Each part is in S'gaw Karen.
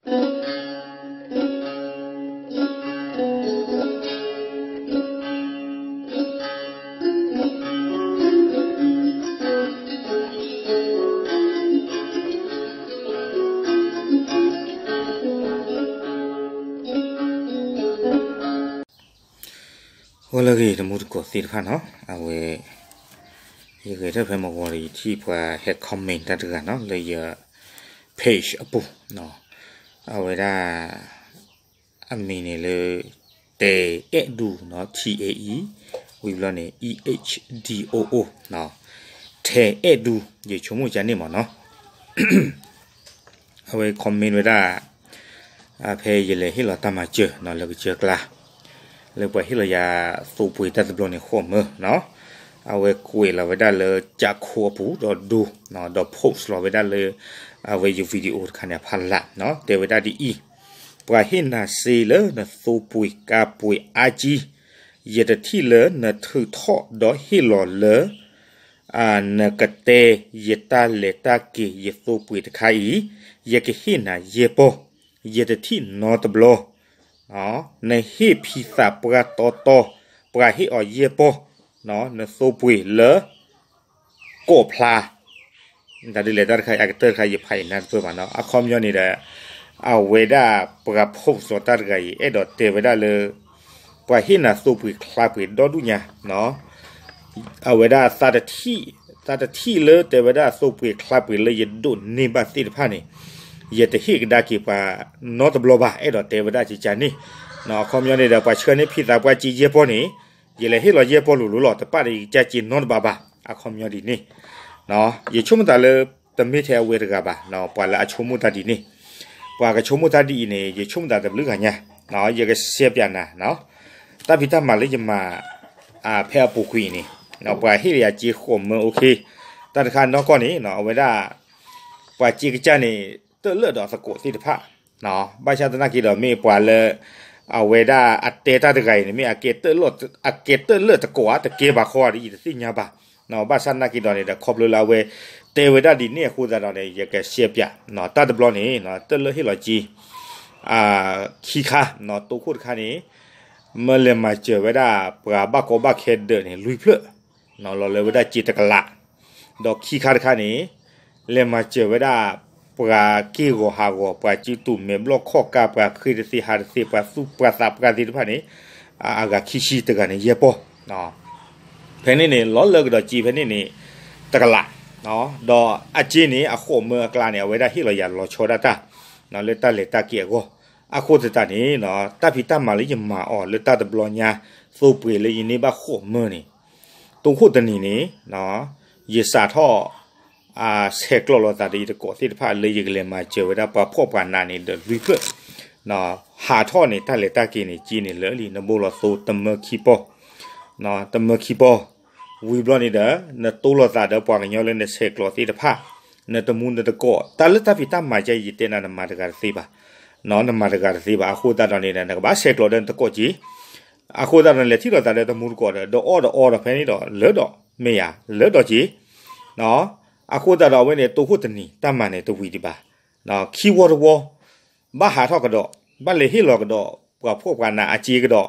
ဂီၤလၢအဂ့ၤ တမူတကိးသ့ၣ်တဖၣ်နီၤ, အဝဲ ယဂဲၤထၢၣ်ဖဲမုၢ်ဂီၤဒီး ယထံၣ်ပှၤဟဲ comment တၢ်တဂၤနီၤ လၢယ page အပူၤ, အဝဲဒၣ် အမံၤန့ၣ်လၢ တဲအဲၣ်ဒိၣ်နီၤ T A E ဝံၤဘျီန့ၣ် E H D O O နီၤ, ထဲအဲၣ်ဒိၣ် ယဆိကမိၣ်ကန့ၣ်မ့ၢ်နီၤ အဝဲ comment ဝဲဒၣ် ဖဲယလဲၤဟ့ၣ်လီၤတၢ်မၤစၢၤနီၤ လၢကစၢၢ်ကျါ လၢပှၤဟ့ၣ်လီၤယၤသိပှ့ၤတၢ်တဘျီန့ၣ် ဃိးမၢနီၤ, အဝဲကွဲးလီၤဝဲဒၣ်လၢကၠးခိအပူၤဒီးဒိနီၤ, ဒီး post လီၤဝဲဒၣ်လၢ အဝဲယ video တခါန့ၣ်အဖီလာ်နီၤ, တဲဝဲဒၣ်ဒ်အံၤ, ပှၤဟ့ၣ်နၤစ့လၢနသိပှ့ၤကါပှ့ၤအါကံ, ယတထံၣ်လၢနထုးထီၣ်ဒီးဟ့ၣ်လီၤလၢ နကတဲယတၢ်လဲၤတၢ်က့ၤယသိပှ့ၤတခါအံၤ, ယကဟ့ၣ်နၤယဲၢ်ပီၢ်, ယတထံၣ်နီတဘျီ, နဟ့ၣ်ဖံသးပှၢ်တီတီ, ပှၤဟ့ၣ်အီၤယဲၢ်ပီၢ်, နသိပှ့ၤလၢ ကိးဖျါ တၢ်ဒ်လဲၣ်တၢ်တခါအံၤ အကတၢၢ်တခါ ယဖးအံၤနၢ်တပၢၢ်ဘၣ်နီၤ, အခီပညီန့ၣ်ဒီး အဝဲဒၣ်ပှၤ post လီၤတၢ်တဂၤအံၤ အဲၣ်ဒိးတဲဝဲဒၣ်လၢ ပှၤဟ့ၣ်နၤသိပှ့ၤချါပှ့ၤဒီဒူၣ်ညါ အဝဲဒၣ် သးတထံၣ်လၢတဲဝဲဒၣ်သိပှ့ၤချါပှ့ၤလၢယဒိးန့ၢ်ဘၣ်သ့ၣ်တဖၣ်န့ၣ် ယတဟ့ၣ်ကဒါက့ၤပှၤနီတဘျီဘၣ် အဲၣ်ဒိးတဲဝဲဒၣ်ကကန့ၣ်, အခီပညီန့ၣ်ဒီး ပှၤဆှၢန့ၢ်ဖံသးပှၢ်က့ၤယဲၢ်ပီၢ်န့ၣ် ယလဲၤဟ့ၣ်လီၤယဲၢ်ပီၢ်လိၤလိၤလီၤ တပာ်ဒီးယကစၢ်က့ၤနီတဘၣ်ဘၣ် အခီပညီဒ်န့ၣ် ယဆိကမိၣ်သးလၢ တမ့ၢ်ထဲအဝဲတဂၤဘၣ် ပှၤလၢအဆိကမိၣ်တၢ်ဒ်န့ၣ်, ပှၤကဆိကမိၣ်တၢ်ဒ်အံၤန့ၣ် ယဆိကမိၣ်သးတဘျုးဂၤညါ, ယကရှင်းပြနၤ, တၢ်ဖံးတၢ်မၤလၢယမၤ ဖဲအပူၤကွံာ်အံၤန့ၣ် ပှၤဟ့ၣ်ယၤက့ၤဃိးမၢ okay, တၢ်တခါနီၢ်ကီၢ်န့ၣ် အဝဲဒၣ် ပှၤက့ၤကစၢ်န့ၣ် တၢၣ်လၢာ်ဒီးသကိးသ့ၣ်တဖၣ် ဘၣ်ဆၣ်သနာ်က့ဒီး မ့ၢ်ပှၤလၢ အဝဲဒၣ်အတဲတၢ်တဂၤအံၤန့ၣ် မ့ၢ်အကဲတၢၣ်လၢာ်သကိးဧါ တကဲဘၣ်ဃီဧါဒီး ယတသ့ၣ်ညါဘၣ်, ဘၣ်ဆၣ်သနာ်က့ဒီးန့ၣ်ဒီး ခီဖျိလၢအဝဲတဲဝဲဒၣ်ဒ်န့ၣ်အဃိသတးဒီးန့ၣ် ယကရှင်းပြ, တၢ်တဘျီန့ၣ် တၢၣ်လၢာ်ဟ့ၣ်လီၤက့ၤ ခံခါ, တိခိၣ်တခါန့ၣ် မ့ၢ်လဲၤမၤစၢၤဝဲဒၣ်ပှၤဘၣ်ကီဘၣ်ခဲဒၢးန့ၣ် လွံၢ်ဖျၢၣ် လီၤလၢဝဲဒၣ်က့ၤတကလး, ဒီးခံခါတခါန့ၣ် လဲၤမၤစၢၤဝဲဒၣ် ပှၤက့ၢ်ဂီၤဟးဂီၤ ပှၤစုတူာ်မဲာ်ဘျီၣ်ခီၣ်ကါ ပှၤဃ့တသ့ဟးတသ့ ပှၤသူၣ်ပှၤသးပှၢ်သ့ၣ်တဖၣ်န့ၣ် အဂၤခံဆံတဂၤန့ၣ် ယဲၢ်ပီၢ်, ဖဲန့ၣ်န့ၣ် လီၤလၢကဒီးက့ၤဖဲန့ၣ်န့ၣ် တကလး, ဒီးအက့ၤန့ၣ် အဃိးမၢအကျါန့ၣ် အဝဲဒၣ်ဟ့ၣ်လီၤယၤလီၤဆီဒၣ်တၢ် လၢတၢ်လဲၤတၢ်က့ၤအဂီၢ်, အဃိသတးန့ၣ် တၢ်ဖံးတၢ်မၤလၢယမၤအီၤလၢတၢ်တဘျီညါ သိပှ့ၤလၢယန့ၢ်ဘၣ်ဃိးမၢန့ၣ် တိခိၣ်တနံၤန့ၣ် ယစးထီၣ် ဆဲးကျိးလိာ်သးဒီးယတကိးသ့ၣ်တဖၣ်လၢယကလဲၤမၤစၢၤဝဲဒၣ်ပှၤဖှီၣ်ပှၤနးန့ၣ်ဒီးလွံၢ်ဖျၢၣ်, ဟးထီၣ်န့ၣ် တၢ်လဲၤတၢ်က့ၤန့ၣ် က့ၤန့ၣ်လၢာ်လံ နဘိလီၤသိတမၢခံပီၢ်, တမၢခံပီၢ်, ဝံၤဘျီန့ၣ်ဒီး နတိလိာ်သးဒီးပှၤကညီလၢနဆဲးကျိးသ့ၣ်တဖၣ်, နတမူနတကိး တၢ်လၢတၢ်ဖံးတၢ်မၤကဲ ယတဲနၤနမၤတဂၤတသ့ဘၣ်, နမၤတဂၤတသ့ဘၣ် အဃိသတးဒီးန့ၣ်ဒီး နကဘၣ်ဆဲးကျိးဒီးနတကိးက့ၤ အဃိသတးဒီး လဲၤထံၣ်လိာ်သးဒီးတမူတကိးဒီး ဒီးအီၣ်ဒီးအီဒီးဖဲန့ၣ်ဒီး လၢဒီး မ့ၢ်ယၤ လၢဒီးက့ၤ, အဃိသတးဒီးအဝဲန့ၣ် တိခိၣ်တနံၤ တၢ်မၤန့ၣ်တဝံၤဒံးဘၣ်, ခံဝီတဝီ ဘၣ်ဟးထီၣ်ကဒီး ဘၣ်လဲၤဟ့ၣ်လီၤကဒီး ပှၤဖှီၣ်ပှၤနးအစ့ကဒီး, တၢ်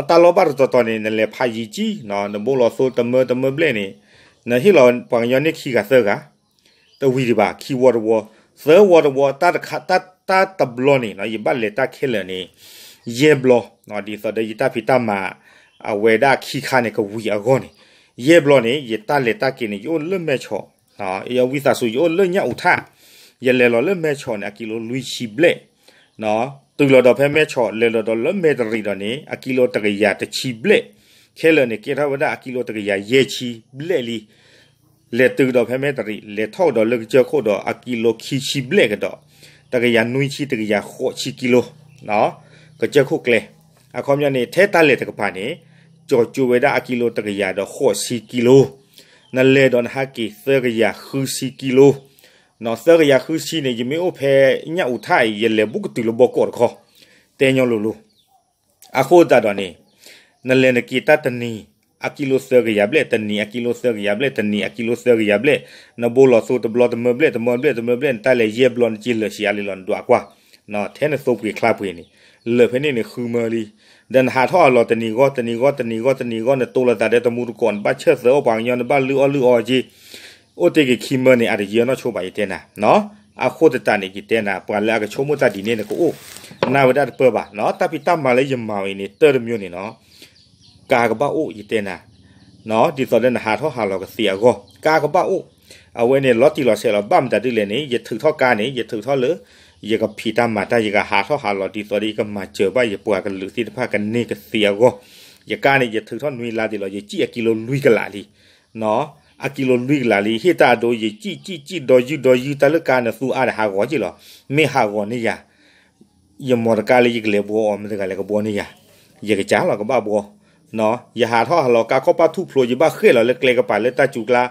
လီၤဘၣ်တတီၤတီၤန့ၣ် နလဲၤဖးယံၤကံ နဘိလီၤသိတမၢတမၢဘျဲၣ်န့ၣ် နဟ့ၣ်လီၤပှၤကညီန့ၢ်ခံဂၤသၢဂၤ တဝံၤဒံးဘၣ် ခံဝီတဝီ, သၢဝီတဝီ တၢ်တခါ တၢ် တၢ်တဘျီန့ၣ် ယဘၣ်လဲၤတၢ်ခဲလၢာ်န့ၣ် ယဲၢ်ဘျီ, ဒ်သိးဒီးယတၢ်ဖံးတၢ်မၤ အဝဲဒၣ်ခံခါန့ၣ် ကဝံၤအဂီၢ်န့ၣ်, ယဲၢ်ဘျီန့ၣ် ယတၢ်လဲၤတၢ်က့ၤန့ၣ် ယအိၣ်လၢမဲၢ်ဆီး, ယဝံသးစူၤ ယအိၣ်လၢညၣ်အူးထၣ်, ယလဲၤလီၤလၢမဲၢ်ဆီးန့ၣ် အကံလိလွံၢ်ဆံဘျဲၣ် တုၤလီၤဒီးဖဲမဲၢ်ဆီး လဲၤလီၤဒီးလၢမဲၢ်တရံးဒီးန့ၣ် အကံလိတကယၤတဆံဘျဲၣ်, ခဲလၢာ်န့ၣ် ကဲထီၣ်ဝဲဒၣ်အကံလိတကယၤယဲၢ်ဆံဘျဲၣ်လံ, လဲၤတုၤကဒီးဖဲမဲၢ်တရံး လဲၤထီၣ်ကဒီးလၢကစၢၢ်ခိၣ်ဒီး အကံလိခံဆံဘျဲၣ်ကဒီး, တကယၤနွံဆံ တကယၤဃိးဆံကံလိ, ကစၢၢ်ခိၣ်ကျဲ, အခီပညီန့ၣ် ထဲတၢ်လဲၤတကပၤန့ၣ် ကၠီၤကၠိဝဲဒၣ်အကံလိတကယၤဒီးဃိးဆံကံလိ, နလဲၤဒီးနဟးက့ၤသၢကယၤဃုဆံကံလိ, သၢကယၤဃုဆံန့ၣ် ယမ့ၢ်အိၣ်ဖဲညၣ်အူးထၣ်အံၤ ယလဲၤဘူးကတုၤလၢဘီကီးတခီ, တဲညီလိၤလိၤ အဃိသတးဒီးန့ၣ် နလဲၤနက့ၤတၢ်တနံၤ အကံလိသၢကယၤဘျဲၣ်, တနံၤအကံလိသၢကယၤဘျဲၣ်, တနံၤအကံလိသၢကယၤဘျဲၣ်, နဘိလီၤသိတဘျီတမၢဘျဲၣ်, တမၢဘျဲၣ် တမၢဘျဲၣ် နတၢ်လဲၤယဲၢ်ဘျီ နက့ၤလၢာ်ဆံးအါလံလီၤ နဒွးကွၢ်, ထဲနသိပှ့ၤချါပှ့ၤန့ၣ်, လၢာ်ဖဲန့ၣ်န့ၣ်ဃုမၢလံ. ဒီးနဟးထီၣ်ဟးလီၤတနံၤဂီၢ် တနံၤဂီၢ် တနံၤဂီၢ် တနံၤဂီၢ် နတိၢ်လိာ်သးဒီးတမူတကိး နဘၣ်ဆၢၣ်သၢအီၣ်ပှၤကညီ နဘၣ်လုၢ်အီၣ်လုၢ်အီက့ အိၣ်တ့ၢ်က့ၤခံမၢန့ၣ် အတယံာ်အနီၢ်ဆိဘၣ် ယတဲနၤ. အဃိသတးန့ၣ် ယတဲနၤ ပှၤလၢအကဆိကမိၣ်တၢ်ဒ်န့ၣ် နကအိၣ်နၢ်ဝဲဒၣ်တပၢၢ်ဘၣ်. တၢ်ဖံးတၢ်မၤလၢယမၤအီၤအံၤန့ၣ် တၢ်တမျိုးန့ၣ်နီၤ ကါကဘၣ်အိၣ် ယတဲနၤ, ဒ်သိးဒီးနဟးထီၣ်ဟးလီၤကသ့အဂီၢ် ကါကဘၣ်အိၣ်. အဝဲန့ၣ်လီၤတံၢ်လီၤဆဲးလီၤ ဘၣ်မတၤဒ်လဲၣ်န့ၣ် ယထုးထီၣ်ကါန့ၣ် ယထုးထီၣ်လၢ ယကဖံးတၢ်မၤတၢ် ယကဟးထီၣ်ဟးလီၤ ဒ်သိးဒီးယကမၤစၢၤဘၣ်ယပှၤကလုာ်သ့ၣ်တဖၣ်ကန့ၢ်ကသ့အဂီၢ်. ယကါန့ၣ် ယထုးထီၣ်နွံလါဒံးလီၤ ယစံၣ်အကံလိၤလွံၢ်ကလးလံ အကံလိၤလွံၢ်ကလးလံ ဟ့ၣ်တၢ်အဒိ ယစံၣ်စံၣ်စံၣ်ဒီးယုၢ်ဒီးယုၢ် တၢ်လၢကါနသူအါဒီးဟးဂီၤက့ၤလီၤ. မ့ၢ်ဟးဂီၤန့ၢ်ယၤ ယမီတကါလၢယကလဲၤဘှီအီၤ မတၤတဂၤလဲၤကဘှီန့ၢ်ယၤ, ယကစၢ်လီၤကဘၣ်ဘှီ, ယဟးထီၣ်ဟးလီၤကါခီၣ်ပၢ်ထူၣ်ဖျိ ယဘၣ်ဃဲၣ်လီၤလၢကျဲကပၤလၢတၢ်စူၤကျါ,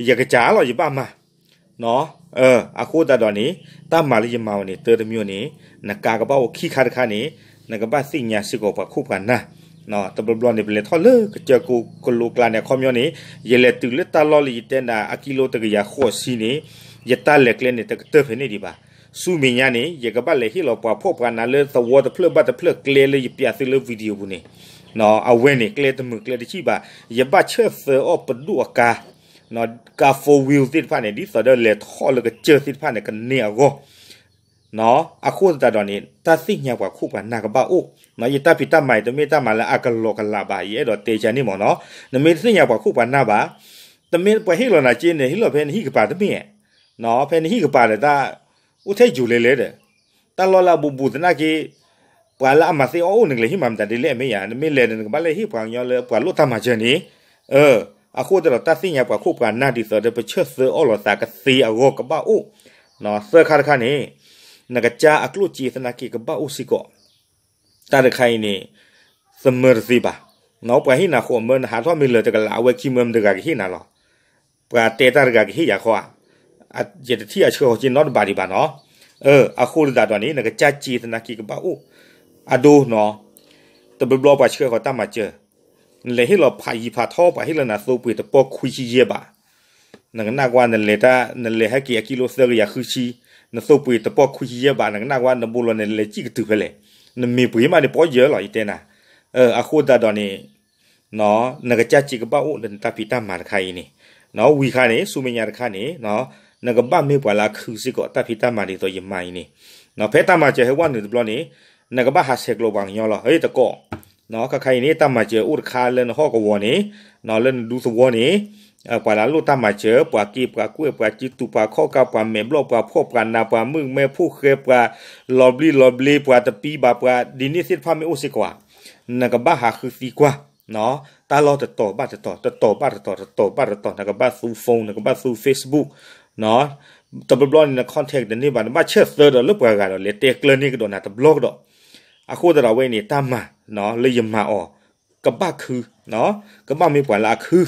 ယကစၢ်လီၤယဘၣ်မၤ အဃိသတးဒီးန့ၣ် တၢ်မၤလၢယမၤဝဲန့ၣ် တၢ်တမျိုးန့ၣ် နကါကဘၣ်အိၣ် ခံခါတခါန့ၣ် နကဘၣ်သ့ၣ်ညါစ့ၢ်ကီးပှၤခိၣ်ပှၤနၢ်, တဘျီဘျီန့ၣ် ပလဲၤထီၣ်လၢကစၢၢ်ကိးကလိးကျါန့ၣ် အခီပညီန့ၣ် ယလဲၤတုၤလၢတၢ်လီၢ်လၢယတဲနၤ အကံလိတကယၤဃိးဆံန့ၣ် ယတၢ်လဲၤကျဲန့ၣ် တကတၢၢ်ဖဲန့ၣ်ဒံးဘၣ်. ဆူမဲာ်ညါန့ၣ် ယကဘၣ်လဲၤဟ့ၣ်လီၤပှၤဖှီၣ်ပှၤနးလၢသဝီတဖျၢၣ်ဘၣ်တဖျၢၣ်ကျဲလၢယပျးသုလၢ video ပူၤန့ၣ် အဝဲန့ၣ် ကျဲတမုာ်ကျဲတဆံၣ်ဘၣ်, ယဘၣ်ဆၢၣ်သၢအီၣ်ပဒိၣ်အကါ, ကါ four wheel သ့ၣ်တဖၣ်န့ၣ် ဒ်သိးဒီးလဲၤထီၣ်လၢကစၢၢ်သ့ၣ်တဖၣ်န့ၣ် ကန့ၢ်အဂီၢ်, အဃိသတးဒီးန့ၣ် တၢ်သ့ၣ်ညါပှၤခိၣ်ပှၤနၢ်ကဘၣ်အိၣ်, ယတၢ်ဖံးတၢ်မၤအံၤ တမ့ၢ်တၢ်မၤလၢအကလီကလးဘၣ် ယအဲၣ်ဒိးတဲကန့ၣ်မ့ၢ်နီၤ, နမ့ၢ်တသ့ၣ်ညါပှၤခိၣ်ပှၤနၢ်ဘၣ်, တမ့ၢ်ပှၤဟ့ၣ်လီၤနၤက့န့ၣ် ဟ့ၣ်လီၤဖဲနဟံၣ်ကပၤတမ့ၢ်, ဖဲနဟံၣ်ကပၤဒီးတၢ် အိၣ်ထဲယိၤလဲၤလဲၣ်ဒီး, တၢ်လီၢ်လၢအဘူးဘူးသနာ်က့, ပှၤလၢအမၤသ့အီၣ်အိၣ် နကလဲၤဟ့ၣ်မၤမတၤဒ်လဲၣ်မ့ၢ်ယါ, နမ့ၢ်လဲၤဒီး နကဘၣ်လဲၤဟ့ၣ်ပှၤကညီလၢပှၤလိၣ်တၢ်မၤစၢၤန့ၣ်, အဃိသတးဒီး တၢ်သ့ၣ်ညါပှၤခိၣ်ပှၤနၢ်ဒ်သိးဒီး ပဆၢၣ်သၢအီၣ်လိာ်သးကသ့အဂီၢ်ကဘၣ်အိၣ်, သၢခါတခါန့ၣ်, နကစၢ်အကျိၣ်စ့သနာ်က့ကဘၣ်အိၣ်စ့ၢ်ကီး, တၢ်တခါအံၤန့ၣ်, သမၢတသ့ဘၣ်, ပှၤဟ့ၣ်နၤဃိးမၢ နဟးထီၣ်မ့ၢ်လၢာ်တကလး အဝဲခံမၢမတၤတဂၤကဟ့ၣ်နၤလီၤ ပှၤတဲတၢ်တဂၤကဟ့ၣ်ယၤခီဧါ, ယတထံၣ်အဆှၢဃီၤက့နီတဘးဒံးဘၣ်နီၤ, အဃိသတးဒီးန့ၣ် နကစၢ်စ့သနာ်က့ကဘၣ်အိၣ်, အဒိနီၤ, တဘျီဘျီပှၤဆှၢဃီၤတၢ်မၤစၢၤ, နလဲၤဟ့ၣ်လီၤဖးယံၤဖးထီ ပှၤဟ့ၣ်လီၤနၤသိပှ့ၤတပီၢ်ခွံဆံယဲၢ်ဘး, နကနၣ်ကွၢ် နလဲၤတၢ် နလဲၤဟဲက့ၤအကံလိသၢကယၤဃုဆံ, နသိပှ့ၤတပီၢ်ခွံဆံယဲၢ်ဘး နကနၣ်ကွၢ် နဘိလီၤ နလဲၤစံၣ်ကတုၤဖဲလဲၣ်, နမ့ၢ်ပှ့ၤမးန့ၣ် ပီၢ်ယၢၤလီၤ ယတဲနၤ, အဃိသတးဒီးန့ၣ် နကစၢ်စ့ကဘၣ်အိၣ်လၢနတၢ်ဖံးတၢ်မၤတခါအံၤန့ၣ်, ဝံၤခါန့ၣ် ဆူမဲာ်ညါတခါန့ၣ်, နကဘၣ်မ့ၢ်ပှၤလၢအခုစ့ၢ်ကီး တၢ်ဖံးတၢ်မၤဒ်သိးယမၤအံၤန့ၣ်, ဖဲတၢ်မၤစၢၤဟဲဝဲနုာ်တဘျီန့ၣ်, နကဘၣ်ဟးဆဲးကျိးပှၤကညီလီၤ တကီး, ခါခါအံၤန့ၣ် တၢ်မၤစၢၤအိၣ်တခါလၢနဟီၣ်ကဝီၤန့ၣ်, လၢနဒူသဝီန့ၣ်, ပှၤလၢအလိၣ်တၢ်မၤစၢၤ ပှၤက့ပှၤကွဲၢ် ပှၤစုတူာ် ပှၤခီၣ်ကါ ပှၤမဲာ်ဘျီၣ် ပှၤဖှီၣ်ပှၤနး ပှၤမုၣ်ကမဲ ဖိၣ်ဃဲ ပှၤလီၤဘျံးလီၤဘျ့ ပှၤတပံဘၣ် ပှၤဒ်န့ၣ်သ့ၣ်တဖၣ်မ့ၢ်အိၣ်စ့ၢ်ကီးဧါ, နကဘၣ်ဟးဃုသံကွၢ်, တၢ်လီၢ်တတီၤဘၣ်တတီၤ တတီၤဘၣ်တတီၤ တတီၤဘၣ်တတီၤ နကဘၣ်သူ phone နကဘၣ်သူ Facebook, တဘျီဘျီန့ၣ် န contact တန့ၢ်ဘၣ် နဘၣ်ဆၢၣ်သၢဒီးလၢပှၤဂၤဒီး လဲၤတဲကျၢၤန့ၢ်ကဒီးနၤတဘျီကဒီး, အဃိသတးဒီးအဝဲန့ၣ် တၢ်မၤလၢယမၤအီၤ ကဘၣ်ခု, ကဘၣ်မ့ၢ်ပှၤလၢအခု,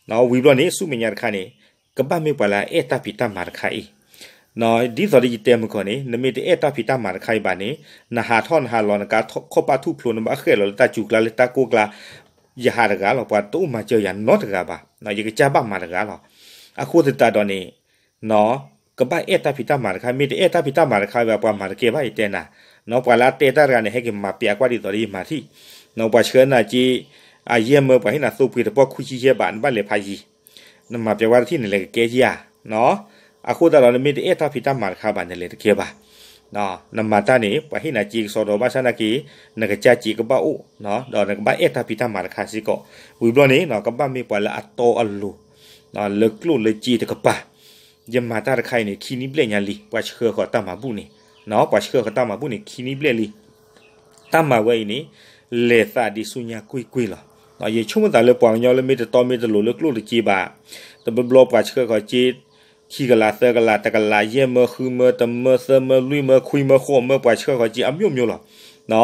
ဝံၤဘျီန့ၣ် ဆူမဲာ်ညါတခါန့ၣ်, ကဘၣ်မ့ၢ်ပှၤလၢအအဲၣ်တၢ်ဖံးတၢ်မၤတခါအံၤ, ဒ်သိးဒီးယတဲမုၢ်ကီၢ်န့ၣ် နမ့ၢ်တအဲၣ်တၢ်ဖံးတၢ်မၤတခါအံၤဘၣ်န့ၣ်, နဟးထီၣ်နဟးလီၤ နကါခီၣ်ပၢ်ထူၣ်ဖျိ နဘၣ်ဃဲၣ်လီၤလၢတၢ်စူၤကျါလၢတၢ်ကိၢ်ကျါ, ယဟးတဂၤလီၤ ပှၤတအိၣ်မၤစၢၤယၤနီတဂၤဘၣ်, ယကစၢ်ဘၣ်မၤတဂၤလီၤ, အဃိသတးဒီးန့ၣ် ကဘၣ်အဲၣ်တၢ်ဖံးတၢ်မၤတခါ မ့ၢ်တအဲၣ်တၢ်ဖံးတၢ်မၤတခါဘၣ် ပှၤမၤတကဲဘၣ်ယတဲနၤ, ပှၤလၢအတဲတၢ်တဂၤန့ၣ် ဟဲက့ၤမၤပျးကွၢ်ဒ်သိးဒီးယမၤထံၣ်, ပှၤဆှၢနၤက့, အယဲၢ်မၢပှၤဟ့ၣ်နၤသိပှ့ၤတပီၢ်ခွံဆံယဲၢ်ဘး နဘၣ်လဲၤဖးယံၤ, နမၤပျးကွၢ်တထံၣ်န့ၣ် လဲၤကကဲယၤ, အဃိသတးဒီး နမ့ၢ်တအဲၣ်တၢ်ဖံးတၢ်မၤတခါဘၣ် နလဲၤတကဲဘၣ်, နမၤတၢ်န့ၣ် ပှၤဟ့ၣ်နၤစ့ကစီဒီး ဘၣ်ဆၣ်နာ်က့, နကစၢ်စ့ကဘၣ်အိၣ်, ဒီးနကဘၣ်အဲၣ်တၢ်ဖံးတၢ်မၤတခါစ့ၢ်ကီး, ဝံၤဘျီန့ၣ် ကဘၣ်မ့ၢ်ပှၤလၢအတီအလိၤ လၢကျိၣ်လၢစ့တကပၤ, ယမၤတၢ်တခါအံၤန့ၣ် ခံနံၣ်ဘျဲၣ်ညါလံ ပှၤဆှၢဃီၤတၢ်မၤဘူၣ်န့ၣ်, ပှၤဆှၢဃီၤတၢ်မၤဘူၣ်န့ၣ် ခံနံၣ်ဘျဲၣ်လံ, တၢ်မၤဝဲအံၤန့ၣ်, လဲၤသးဒ်ဆူညါကွ့ၢ်ကွ့ၢ်လီၤ, ယဆိကမိၣ်သးလၢပှၤကညီလၢမ့ၢ်တတီမ့ၢ်တလိၤလၢကျိၣ်လၢစ့ဘၣ်, တဘျီဘျီပှၤဆှၢဃီၤစ့, ခံကလးသၢကလး တကလး ယဲၢ်မၢ ဃုမၢ တမၢ သၢမၢ လွံၢ်မၢ ခွံမၢ ဃိးမၢ ပှၤဆှၢဃီၤစ့အမျိုးမျိုးလီၤ,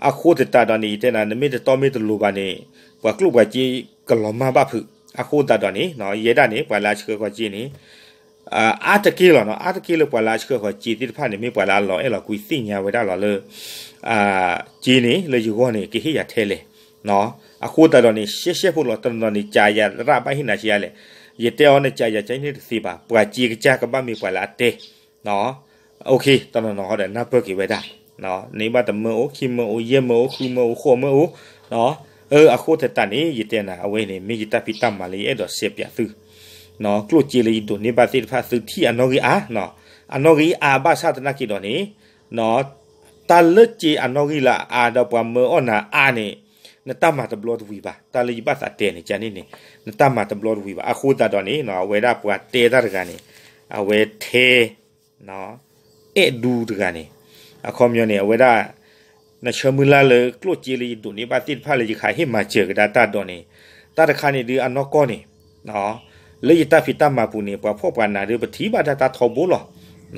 အဃိသတးဒီးန့ၣ် ယတဲနၤ နမ့ၢ်တတီမ့ၢ်တလိၤဘၣ်န့ၣ်, ပှၤကျိၣ်ပှၤစ့ကလီၤမၢ်ဘၣ်ဖုး, အဃိသတးဒီးန့ၣ် ယဲဒၣ်န့ၣ် ပှၤလၢအဆှၢဃီၤစ့န့ၣ် အါတက့ၢ်လီၤ, အါတက့ၢ်လၢပှၤလၢအဆှၢဃီၤစ့သ့ၣ်တဖၣ်န့ၣ် မ့ၢ်ပှၤလၢအလီၤအဲၣ်လီၤကွံသ့ၣ်ညါဝဲဒၣ်လီၤလၢ, စ့န့ၣ် လၢယဂီၢ်န့ၣ် ကဟ့ၣ်ယၤထဲလဲၣ်, အဃိသတးဒီးန့ၣ် ရှဲရှဲဖိလီၤ တနီၤန့ၣ် ကးယၤရၣ်ဘၣ်ဟ့ၣ်နၤစ့လဲၣ်, ယတဲအီၤန့ၣ် ကးယၤကန့ၣ်တသ့ဘၣ် ပှၤစ့ကစၢ်ကဘၣ်မ့ၢ်ပှၤလၢအတဲ, တနီၤနီၤဃီဒီးနၢ်ပၢၢ်က့ၤဝဲဒၣ်, န့ၢ်ဘၣ်တမၢအိၣ် ခံမၢအိၣ် ယဲၢ်မၢအိၣ် ဃုမၢအိၣ် ဃိးမၢအိၣ်, အဃိသတးန့ၣ် ယတဲနၤ အဝဲန့ၣ် မ့ၢ်ယတၢ်ဖံးတၢ်မၤလၢယအဲၣ်ဒိးစဲးပၠးသု, ကျိၣ်စ့လၢယဒိးန့ၢ်ဘၣ်သ့ၣ်တဖၣ် သုထံၣ်အနီၣ်ဂံၢ်အါ, အနီၣ်ဂံၢ်အါဘၣ်ဆၣ်သနာ်က့ဒီးန့ၣ် တၢ်လၢစ့အနီၣ်ဂံၢ်လၢအအါဒီးပှၤမၢအီၣ်နၤအါန့ၣ် နတၢ်မၤတဘျီတဝံၤဘၣ်. တၢ်လၢယဘၣ်သးတဲန့ၣ် ကန့ၣ်န့ၣ် နတၢ်မၤတဘျီတဝံၤဘၣ်. အဃိသတးဒီးန့ၣ် အဝဲဒၣ်ပှၤတဲတၢ်တဂၤန့ၣ် အဝဲထဲ အဲၣ်ဒူတဂၤန့ၣ် အခီပညီန့ၣ် အဝဲဒၣ် နဆၢမုၢ်လၢ်လၢကျိၣ်စ့လၢယဒိးန့ၢ်ဘၣ်သ့ၣ်တဖၣ်လၢယကဟးဟ့ၣ်မၤစၢၤကဒါတၢ်ဒီးန့ၣ် တၢ်တခါန့ၣ်ဒုးအနီၢ်ကီၢ်န့ၣ် လၢယတၢ်ဖံးတၢ်မၤပူၤန့ၣ် ပှၤဖှီၣ်ပှၤနးဒုး ပထံၣ်ဘၣ်ဒၣ်တၢ်ထီဘိလီၤ.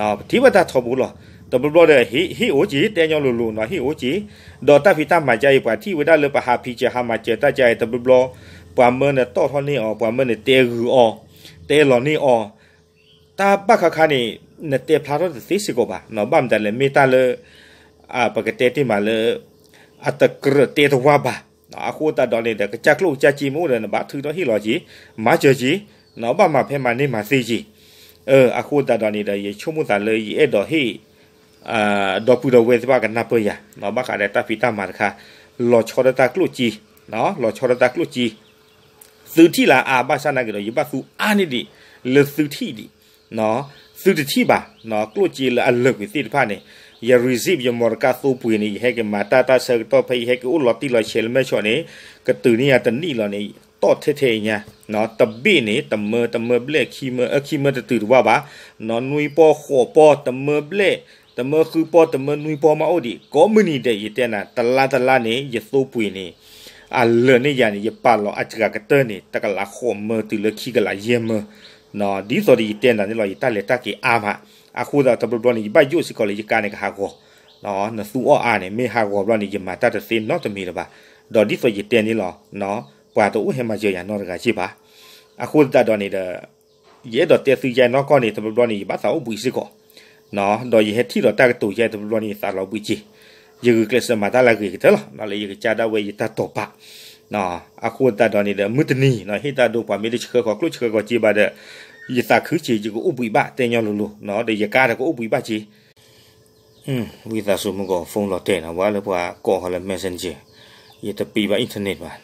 ပထံၣ်ဘၣ်တၢ်ထီဘိလီၤ. တဘျီဘျီဒီး ဟ့ၣ်အိၣ်က့ၤ တဲညီလိၤလိၤနီၤ ဟ့ၣ်အိၣ်က့ၤ, ဒီးတၢ်ဖံးတၢ်မၤကါအံၤ ပှၤထံၣ်ဝဲဒၣ်လၢပဟးဖံးစၢၤဟးမၤစၢၤတၢ်ကါအံၤ တဘျီဘျီ ပှၤမၢနတီၣ်ထီၣ်န့ၢ်အီၤ ပှၤမၢနတဲဂုာ်အီၤ တဲလီၤန့ၢ်အီၤ တၢ်ဘၣ်ခါခါန့ၣ် နတဲဖျါထီၣ်တသ့စ့ၢ်ကီးဘၣ်. ဘၣ်မတၤလဲၣ် မ့ၢ်တၢ်လၢ ပကတဲတ့ၢ်မးလၢ အတကြၢးတဲတဝါဘၣ်. အဃိသတးဒီးန့ၣ်ဒီး ကစၢ်ကျိၣ်ကစၢ်စ့မ့ၢ်အိၣ်ဒီး နဘၣ်ထုးထီၣ်ဟ့ၣ်လီၤက့ၤ မၤစၢၤက့ၤ, ဘၣ်မၤဖဲမၤန့ၢ်မၤသ့က့ၤ. အဃိသတးဒီးန့ၣ်ဒီး ယဆိကမိၣ်သးလၢယအဲၣ်ဒိးဟ့ၣ် ဒီပုၢ်ဒီဝဲၢ်သ့ၣ်တဖၣ်ကနၢ်ပၢၢ်ယၤ ဘၣ်ဃးဒီးတၢ်ဖံးတၢ်မၤတခါ လီၤဆီဒၣ်တၢ်ကျိၣ်စ့, လီၤဆီဒၣ်တၢ်ကျိၣ်စ့ သုထံၣ်လၢအါဘၣ်ဆၣ်သနာ်က့ဒီး ယဘၣ်သူအါန့ၢ်ဒံး လၢသုထံၣ်ဒံး, သုတထံၣ်ဘၣ်, ကျိၣ်စ့လၢအလၢာ်ကွံာ်သ့ၣ်တဖၣ်န့ၣ် ယ receipt ယ မော်တော်ကား သိပှ့ၤန့ၣ် ယဟဲက့ၤမၤတၢ်တၢ်ဆၢကတီၢ်ဖဲယဟဲက့ၤအိၣ်လီၤတံၢ်လီၤဆဲးလၢမဲၢ်ဆီးန့ၣ် ကတုၤန့ၢ်ယၤတနံၣ်လီၤန့ၣ် တီၣ်ထဲထဲအံၤညါ, တဘ့ၣ်န့ၣ် တမၢ တမၢဘျဲၣ် ခံမၢ အခံမၢတတုၤတဝၣ်ဘၣ်, နွံပီၢ်ဃိးပီၢ် တမၢဘျဲၣ် တမၢဃုပီၢ် တမၢနွံပီၢ်မးအိၣ်ဒံး ကိးမုၢ်နံၤဒဲး ယတဲနၤ တလါတလါန့ၣ် ယသိပှ့ၤန့ၣ် အလၢာ်န့ၢ်ယၤန့ၣ် ယပာ်လီၤအစှၤကတၢၢ်န့ၣ် တကလးဃိးမၢတုၤလၢခံကလးယဲၢ်မၢ, ဒ်သိးဒီးယတဲနၤန့ၣ်လီၤ ယတၢ်လဲၤတၢ်က့ၤအါမး, အဃိသတးတဘျီဘျီန့ၣ် ယဘၣ်ယိၣ်စ့ၢ်ကီးလၢယကါန့ၣ်ကဟးဂီၤ, နသူအီၣ်အါန့ၣ် မ့ၢ်ဟးဂီၤဘျီန့ၣ် ယမၤတၢ်တသ့နီတမံၤလၢၤဘၣ်, ဒီးဒ်သိးယတဲန့ၣ်လီၤ, ပှၤတအိၣ်ဟဲမၤစၢၤယၤနီတဂၤက့ၤဘၣ်, အဃိသတးဒီးန့ၣ်ဒီး ယအဲၣ်ဒိးတဲသုယဲနီၢ်ကီၢ်န့ၣ် တဘျီဘျီန့ၣ် ယဘၣ်သးအိၣ်ဘှံးစ့ၢ်ကီး, ဒီးယဟဲထံၣ်ဒီးတၢ်ကတိၤယဲတဘျီဘျီန့ၣ် ယသးလီၤဘှံးက့ၤ, ယဂုာ်ကျဲးစၢးမၤတၢ်လၢအဂ့ၤကတၢၢ်လီၤ, လၢယကစၢ်ဒၣ်ဝဲယတၢ်တိာ်ပာ်, အဃိသတးဒီးန့ၣ်ဒီး မုၢ်တနံၤ ဟ့ၣ်တၢ်ဒိပှၤမ့ၢ်တဆှၢဃီၤကျိၣ်ဆှၢဃီၤက့ၤဘၣ်ဒီး ယသးခုက့ၤ ယကအိၣ်ဘှံးဘၣ် တဲညီလိၤလိၤ, ဒီးယကါဒီးကအိၣ်ဘှံးဘၣ်က့ၤ ဝံသးစူၤမုၢ်ကီး phone လီၤတဲာ်နီၤ ဝဲလၢပှၤကိးဃီလၢ messenger ယတပံးဘၣ် internet ဘၣ်,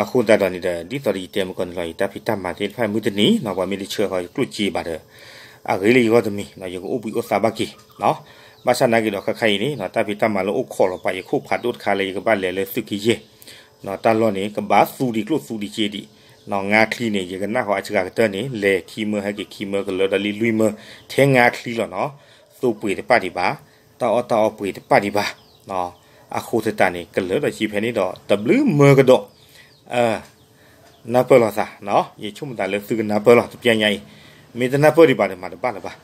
အဃိသတးဒီးန့ၣ်ဒီး ဒ်သိးဒီးယတဲမုၢ်ကီးန့ၣ်လီၤ ယတၢ်ဖံးတၢ်မၤသ့ၣ်တဖၣ်မုၢ်တနံၤနီၤ ပှၤမ့ၢ်တဆှၢဃီၤကျိၣ်စ့ဘၣ်ဒီး အဂ့ၤလၢယဂီၢ်တမံၤ ယကအိၣ်ဘှံးအိၣ်သါဘၣ်က့ၤ, ဘၣ်ဆၣ်သနာ်က့ဒီး ခါခါအံၤန့ၣ် တၢ်ဖံးတၢ်မၤလၢအိၣ်ခိးလီၤပှၤယခိၣ်ဖးဒိၣ်တခါလၢယကဘၣ်လဲၤလၢသုးကယဲၢ်, တၢ်လီၢ်န့ၣ် ကဘၣ်သူဒံးကျိၣ်သူဒံးစ့ဒံး, ငါးချံန့ၣ် ယကနၣ်ဃီအစှၤကတၢၢ်န့ၣ် လဲၤခံမၢဟဲက့ၤခံမၢကလၢာ်ဒီးလံလွံၢ်မၢ ထဲငါးချံလီၤနီၤ, သိပှ့ၤတပာ်ဒံးဘၣ်, တၢ်အီၣ်တၢ်အီပှ့ၤတပာ်ဒံးဘၣ်, အဃိသတးန့ၣ် ကလၢာ်ဒီးစ့ဖဲန့ၣ်ဒီး တဘျုးမၢကဒီး နၢ်ပၢၢ်လိာ်သး, ယဆိကမိၣ်သးလၢသုကနၢ်ပၢၢ်လီၤ တပျၢ်ညါအံၤ, မ့ၢ်တနၢ်ပၢၢ်ဒံးဘၣ်ဒီးမၤတဘၣ်လၢၤဘၣ်,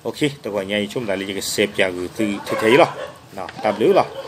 တဂီၤညါအံၤ ယဆိကမိၣ်သးလၢယကစဲးပၠးဂုာ်သုထဲထဲအံၤလီၤ, တၢ်ဘျုးလီၤ.